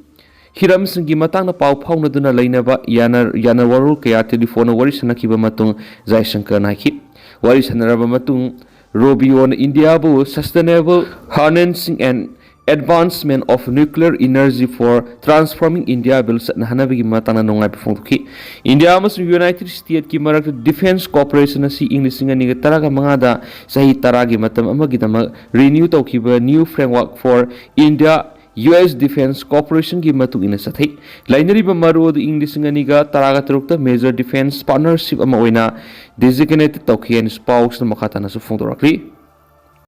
ꯍꯤꯔꯝꯁꯤꯡꯒꯤ ꯃꯇꯥꯡꯗ ꯄꯥꯎ ꯐꯥꯎꯅꯗꯨꯅ ꯂꯩꯅꯕ ꯌꯥꯅ-, ꯌꯥꯅꯋꯥꯔꯣꯜ ꯀꯌꯥ ꯇꯦꯂꯤꯐꯣꯟꯗ ꯋꯥꯔꯤ ꯁꯥꯟꯅꯈꯤꯕ ꯃꯇꯨꯡ ꯖꯥꯏꯁꯪꯀꯔꯅ ꯍꯥꯏꯈꯤ꯫ ꯋꯥꯔꯤ ꯁꯥꯟꯅꯔꯕ ꯃꯇꯨꯡ ꯔꯣꯕꯤꯑꯣꯅ ꯏꯟꯗꯤꯌꯥꯕꯨ Sustainable Harnessing and Advancement of Nuclear Energy for Transforming India Bill ꯆꯠꯅꯍꯟꯅꯕꯒꯤ ꯃꯇꯥꯡꯗ ꯅꯨꯡꯉꯥꯏꯕ ꯐꯣꯡꯗꯣꯛꯈꯤ꯫ ꯏꯟꯗꯤꯌꯥ ꯑꯃꯁꯨꯡ ꯌꯨꯅꯥꯏꯇꯦꯗ ꯁ꯭ꯇꯦꯠꯀꯤ ꯃꯔꯛꯇ ꯗꯤꯐꯦꯟꯁ ꯀꯣꯑꯣꯄꯔꯦꯁꯟ ꯑꯁꯤ ꯏꯪ ꯂꯤꯁꯤꯡ ꯑꯅꯤꯒ ꯇꯔꯥꯃꯉꯥꯗ ꯆꯍꯤ ꯇꯔꯥꯒꯤ ꯃꯇꯝ ꯑꯃꯒꯤꯗꯃꯛ ꯔꯤꯅ꯭ꯌꯨ ꯇꯧꯈꯤꯕ New Framework for India U S Defense Cooperation ꯒꯤ ꯃꯇꯨꯡ ꯏꯟꯅ ꯆꯠꯊꯩ꯫ ꯂꯩꯅꯔꯤꯕ ꯃꯔꯨ ꯑꯗꯨ ꯏꯪ ꯂꯤꯁꯤꯡ ꯑꯅꯤꯒ ꯇꯔꯥꯒ ꯇꯔꯨꯛꯇ major defense partnership ꯑꯃ ꯑꯣꯏꯅ designated ꯇꯧꯈꯤ ꯍꯥꯏꯅ ꯄꯥꯎꯁꯤꯅ ꯃꯈꯥ ꯇꯥꯅꯁꯨ ꯐꯣꯡꯗꯣꯔꯛꯂꯤ꯫